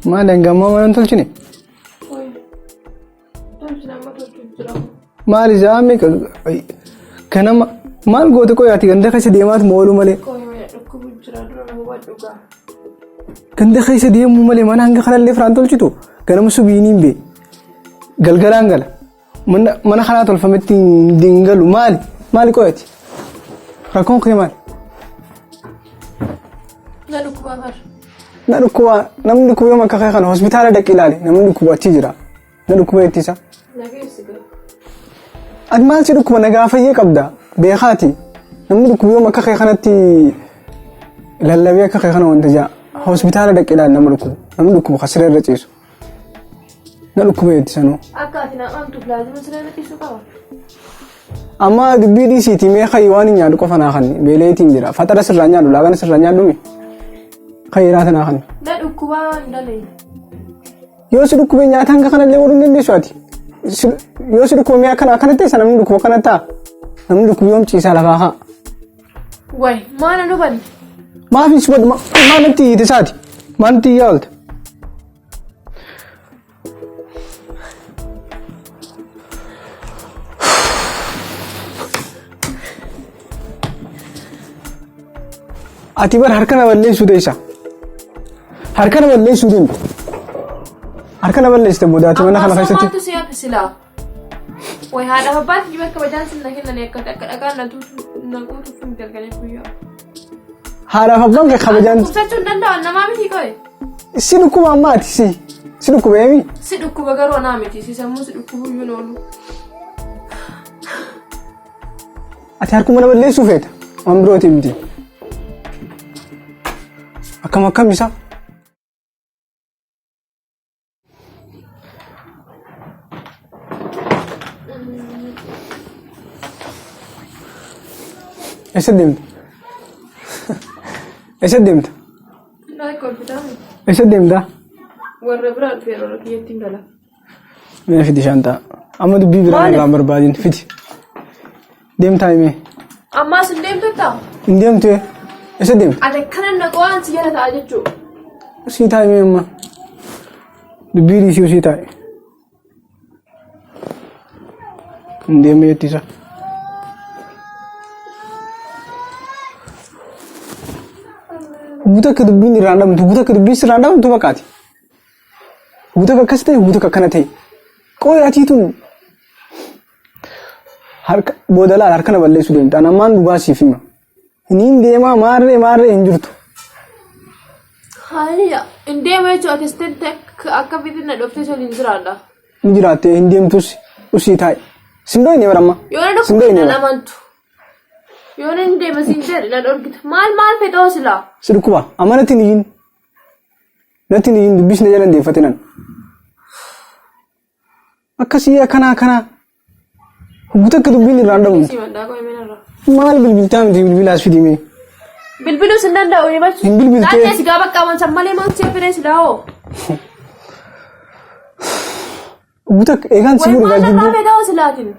Maal hangammaa mana hin tolchine? Maal isaa meeqa kanama maal goote qoyaati ganda keessa deemaatu ooluu malee. Ganda keessa deemuu malee mana hanga kanallee firaan tolchitu ganama subiiniin bee galgalaan gala. Mana kanaa tolfametti hin galu maali maali qoyati rakkoon kee maali? Na dhukkubaa bar. Na dhukkubaa namni dhukkuba yoom akka kee kana hospitaala dhaqi ilaali namni dhukkuba achi jira na dhukkuba ittisa. Na geessi gaa. Ati maal si dhukkuba nagaa fayyee qabda beekaati namni dhukkuba yoom akka kee kanatti lallabee akka kee kana wanta jaa hospitaala dhaqi ilaali nama dhukkuba namni dhukkuba kan siree irra ciisu. Na dhukkubee itti sanuu. Akka ati na amantuuf laazima siree irra ciisuu qaba. Amma dubbii dhiisiitii mee kayi waan hin nyaadhu qofa naa kanni beeleetiin jira faxara sirraa nyaadhu laaqana sirraa nyaadhumi kayi raata naa kanni. Na dhukkubaa hin dalayne. Yoo si dhukkubee nyaata hanga kanallee godhuu hin dandeessu ati. Yoo si dhukkube mee akkana akkana teessa namni dhukkuba akkana ta'a. Namni dhukkubu yoom ciisaa lafaa ka'a. Way maal na hubanne? Maaf hin si maal natti iyyite isaati? Maal natti iyyaa oolte? Ati bar harka na balleessuu teessa. Harka na balleessuu deemte. Harka na balleessite booda ati mana kana keessatti. Maaltu si hafe silaa? Way haadha abbaatti jibba akka bajaan sin na kennanii akka akka dhagaan na tuutu na guutuuf hin galgalee guyyaa. Haadhaaf abbaan kee kabajaan Dhukkubsachuu hin danda'an namaa miti qoye. si dhukkuba amma ati si si dhukkuba eemi. Si dhukkuba garuu anaa miti si sammuu si dhukkubu iyyuu hin oolu. Ati harkuma na balleessuu feeta waan birooti miti. Akkam akkam isaa. Eessa deemta? Eessa deemta? Eessa deemta? Warra biraa dhufee yeroo kiyyatti hin gala. Mee fidi shaantaa. Amma dubbii biraa Maali? irraa hin barbaadin fidi. Deemtaa himee. Ammaas hin deemtu ta'a. Hin deemtu ee. Eessa deemta? Ati akkana naqoo waan si jala ta'a jechuudha. Sii taa'e mee amma. Dubbii dhiisii sii taa'e. Hin deemne jetti isa. Guutuu akka dubbiin irraan dhabamtu, guutuu akka dubbiin sirraan dhabamtu baqaati. Guutuu akka akkas ta'e, guutuu akka akkana ta'e. Qooyi atii tun harka booda laal harka na balleessuu deemta. An ammaan dhugaa siif hima. Niin deemaa maarree maarree hin jirtu. Hayya, hin deema jechuun ati sitti akka bitin na dhoftee waliin jiraadha. Ni jiraattee hin deemtus usii taa'i. Sin dhoyne bara amma. Yoo na Sin dhukkubse dhoyne nan bara. amantu. Yoo nan deema siin jedhe na dhorkita. Maal maal fedhoo silaa? Si dhukkuba. Amma natti hin iyyin. Natti hin iyyin dubbisne jala hin deeffatinan. Akkasii akkanaa akkanaa. Guutuu akka dubbiin irraan dhabamtu. Si mandaa qo'ee minarra. Maal bilbiltaa miti bilbilaas fidimee. Bilbiluus hin danda'u himachuu. Hin bilbiltee. Taatee si gaafa qaban san malee maal si hafiree silaa hoo? Guutuu akka eegaan si Way fuudhu maal narraa jidduu. fedhoo silaatiin?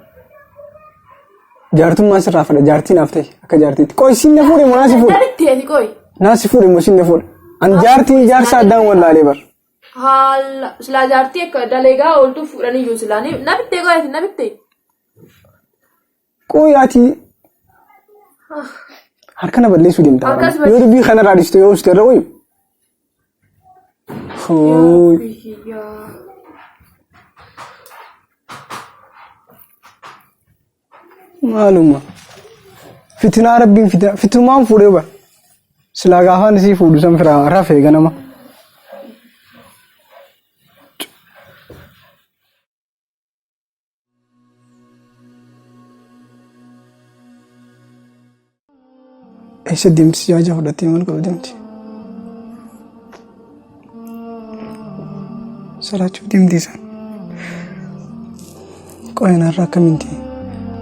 Jaartummaan sirraa fedha jaartii naaf ta'e akka jaartiitti. Qoy siin na fuudhe moo naa si fuudhe? Daritti ati qoy. Naa si fuudhe moo siin na fuudhe? An jaartii jaarsa addaan wallaalee bar. Haala silaa jaartii akka daleegaa ooltuu fuudhanii iyyuu silaa ni na bittee qoy ati na bittee. Qoy ati harka na balleessuu deemta. Harkas Yoo dubbii kanarraa dhiiste yoo uste irra wayu. Hooy. Biyyaa. Maaluma. Fitinaa rabbiin fitina fitinumaan fuudhee bara. Silaa gaafaan isii fuudhu san firaa rafee ganama. Eessa deemti jaaja fudhattee maal godhu deemti? Salaachuuf deemti isaan. Qoyaan har'a akkamitti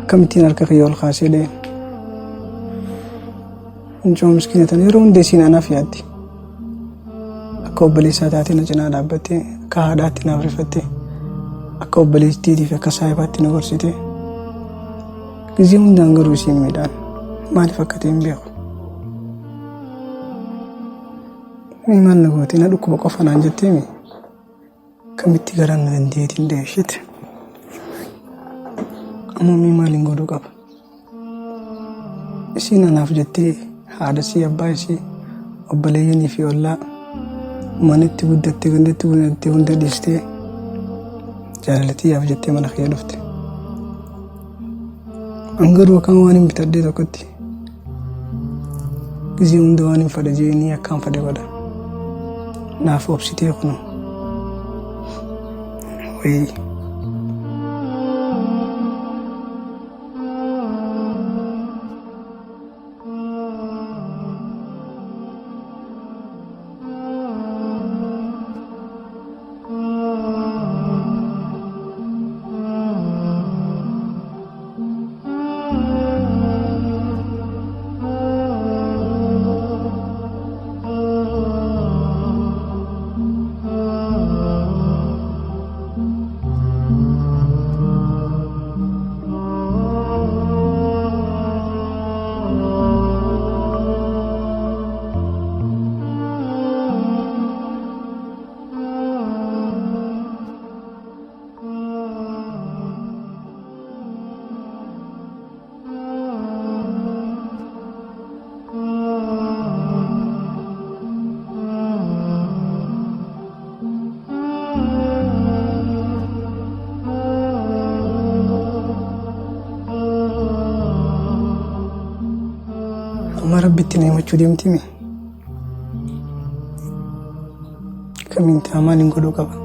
akkamittiin harka kiyya ol kaasee dha'een. Mucaa miskiina tan yeroo hunda isiin anaaf yaaddi. Akka obboleessaa taatee na cinaa dhaabbattee akka haadhaatti naaf rifattee akka obboleettiitii fi akka saahibaatti na gorsitee. Gizee hundaan garuu isiin miidhaan maaliif akka ta'e hin beeku. Mee maal na goote na dhukkuba qofa naan jettee mi? Kamitti garaan na dandeetiin deeshite. Amma mee maaliin godhuu qaba? Isiin anaaf jettee haadha isii abbaa isii obboleeyyanii fi ollaa manatti guddattee gandatti guddattee hunda dhiistee jaalala tiyyaaf jettee mana kiyya dhufte. An garuu akkaan waan hin bitadhee tokkotti gizee hunda waan hin fadha jeeni akkaan fadhe godha. Naaf obsitee kunoo. Wayii. Amma rabbitti na himachuu deemti mi? Kamiin ta'a maaliin godhuu qaba?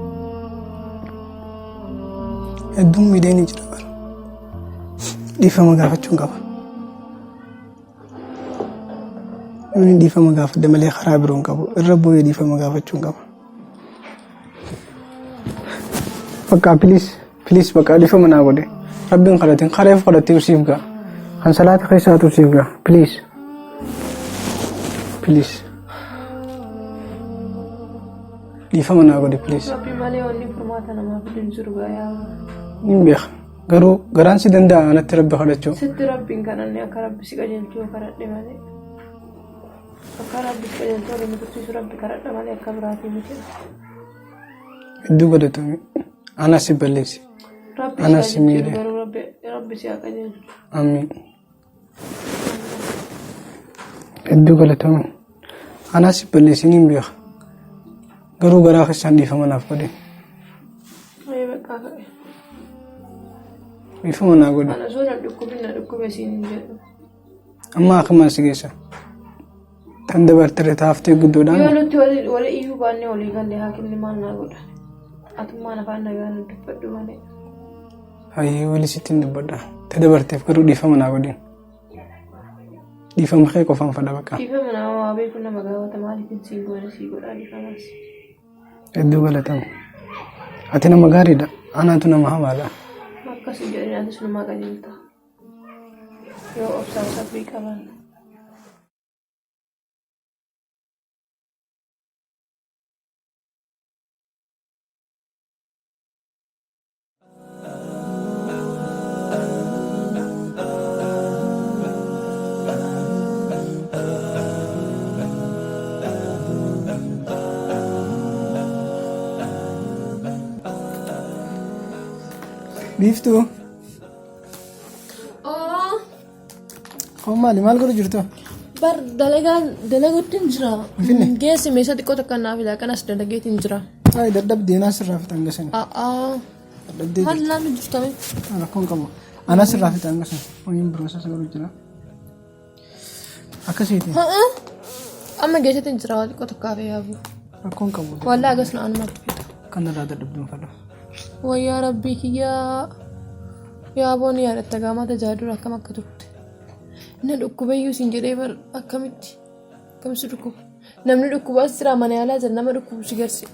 Hedduun miidhee ni jira bara. Dhiifama gaafachuun qaba. Inni dhiifama gaafadhe malee karaa biroo hin qabu. Irra bu'ee dhiifama gaafachuun qaba. Bakka please please bakka dhiifama naa godhe. Rabbiin kadhatin kareef kadhattee siif ga'a. Kan salaata keessaatu siif ga'a. Please. Please. Dhiifama naa godhe please. Rabbi malee wanni furmaata namaa fidu hin jiru gaa. Hin beeka. Garuu garaan si danda'a anatti rabbi kadhachuu. Sitti rabbiin kadhanne akka rabbi si qajeelchuu kadhadhe malee. Akka rabbi si qajeelchuu waliin tursiisu rabbi kadhadha malee akka biraatii miti. Hedduu galatoomi. Anas si balleessi. Rabbi si Anas si qajeelchu miidhe. garuu rabbi rabbi si haa qajeelchu. Amiin. Hedduu galatoomi. Anas si balleessi niin beeka. Garuu garaa keessaan dhiifama naaf godhe. Ee bakka ka'e. Dhiifama naa godhe. Ana osoo na dhukkubin na dhukkube siin hin jedhu. Amma akkuma si geessa. Tan dabartire taaftee guddoodhaan. Yoo nuti wali iyyuu baannee walii galle haakimni maal naa godha? Atummaan afaan nagaa nu dubbadhu malee. Hayyee wali sitti hin dubbadha. Ta dabarteef garuu dhiifama naa godhin. Dhiifama kee qofaan fadha bakka. Dhiifama nama waa beeku nama gaafata maaliif hin siin goone sii godhaa dhiifamas. Hedduu galatama. Ati nama gaariidha. Anaatu nama hamaadha. Akkas hin jedhin atis numaa qajeelta. Yoo obsaaf sabrii qaban. Biiftuu. Oo, Hoo maali maal godhu jirtu? bar dalagaa dalaguutti hin jira. Finfinne? Geessi meeshaa xiqqoo takka naaf fidaa kanas dalageetti hin jira. Ay dadhabdee naa sirraa fixan gasan. A'aa. Dadhabdee Maal naannu jirtame? jirtu. Rakkoon qabu. Anaa sirraa fixan gasan. Hojiin biroo isa godhu jira. Akkasiiti. Amma geessatti hin jira waa xiqqoo takka hafee yaabu. Rakkoon qabu. Wallaa agas na anumatti fixa. Kanarraa dadhabduun fadha. Wayyaa rabbii kiyyaa yaaboon yaadatta gaamaa tajaajila akkam akka turte. Na dhukkubayyuu siin jedhee bar akkamitti akkamsi dhukkuba. Namni dhukkuba as jira mana yaalaa jira nama dhukkubu si garsi.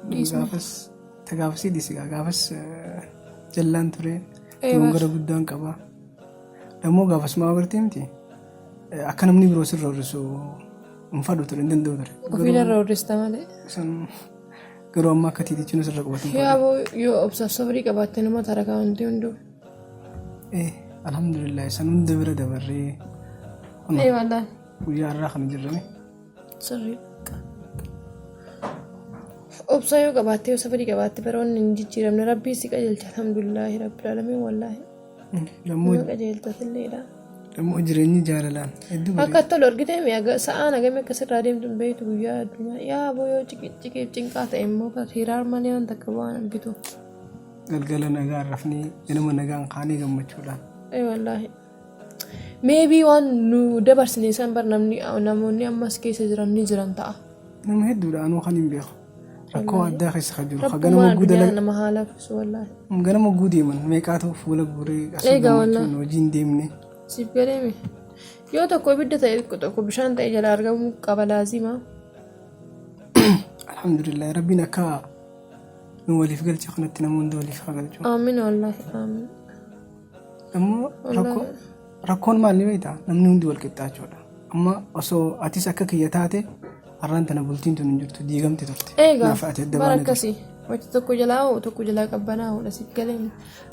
Dhiisme. Gaafas ta gaafasii dhiisi gaa gaafas jallaan ture. Ee Dogongora bar. guddaan qaba. Dammoo gaafas maa agartee miti akka namni biroo sirra horrisu hin fadhu ture hin danda'u ture. Ofii narra horrista malee. San garuu amma akka tiitichi nu sirra qubatu hin Yaa fadhu. boo yoo obsaaf sabrii qabaatte nama tarakaa wanti hunduu. Eh alhamdulillah san hunda bira dabarree Ee wallaahi. guyyaa har'aa kana jirrame. Sirrii. Obsa yoo qabaatte yoo sabrii qabaatte baroonni hin jijjiiramne rabbii si qajeelcha alhamdulillaahi rabbil aalamiin wallaahi. Dammoo Nama qajeeltatilleedha. Dammoo jireenyi jaalalaan hedduu Akka bareeda. tolu argitee mi sa'aan hagamii akka sirraa deemtu hin beektu guyyaa addunyaa yaa boo yoo ciqiif cinqaa ta'e immoo hiraar malee waan takka bu'aan argitu. Galgala nagaan rafnee ganama nagaan kaanee gammachuudhaan. Ee wallaahi. Maybe waan nu dabarsine san bar namni namoonni ammas keessa jiran ni jiran ta'a. Nama hedduudha anuu kan hin beeku. Rakkoo addaa keessa kan jiru. Kan Rabbumaan ganama guu addunyaa dalaga nama haa laaffisu wallaahi. ganama guu deeman meeqaatu fuula guuree asuu Egaa wallaahi. gammachuun hojii hin deemne. Siif galeemi. Yoo tokko ibidda ta'e tokko bishaan ta'e jala argamuu qaba laazima. Alhamdulillah rabbiin akka nu waliif galche kanatti nama hunda waliif haa galchu. Aamin wallaahi aamin. Ammoo rakkoo rakkoon maal ni beektaa namni hundi wal qixxaachuudha. Amma osoo atis akka kiyya taate har'aan tana bultiin tun hin jirtu diigamte turte. Eegaa Naaf ati adda bara baane turte. akkasii wayita tokko jalaa ho'u tokko jalaa qabbanaa'uudha siif galeen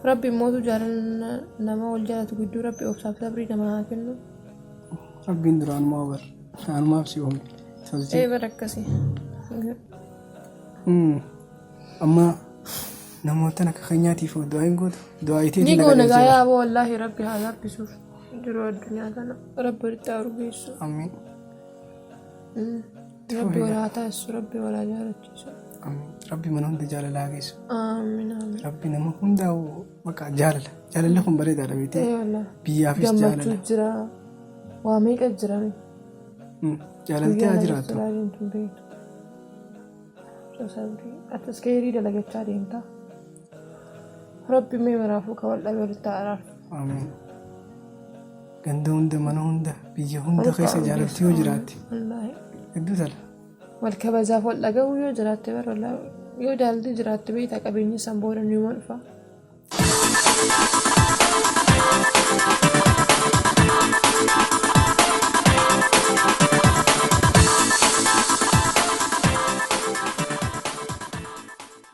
rabbi immootu jaalala nama wal jaalatu gidduu rabbi obsaaf sabrii nama haa kennu. Rabbiin duraanumaa bar anumaaf si uume. Tolchee. Ee bara akkasii. Amma namootan akka keenyaatiif du'aa hin gootu. Du'aa itee Ni goona gaa yaa aboo wallaahi rabbi haa laaffisuuf jiru addunyaa tana rabbi walitti haa urgeessu. Amiin. Rabbi wal haa taasisu rabbi wal haa jaalachiisu. Amiin. Rabbi mana hunda jaalala haa geessu. Amiin amiin. Rabbi nama hundaa maqaa jaalala. Jaalalli kun bareedaadha beektee. Ee wallaahi. Biyyaafis Gammachuu jaalala. jira waa meeqa jira. Jaalaltee haa jiraattu. Guyyaa nama deemtu hin beektu. Sabrii atis keerii dalagachaa deemta. Rabbi mee maraafuu ka wal dhabe walitti haa araarsu. Amiin. Ganda hunda mana hunda biyya hunda keessa jaalalti yoo jiraatte Wallaahi. hedduu tola. Wal kabajaaf wal dhagahuu yoo jiraatte bara wallaahi yoo jaalalti jiraatte beektaa qabeenyi san booda niyuma dhufa.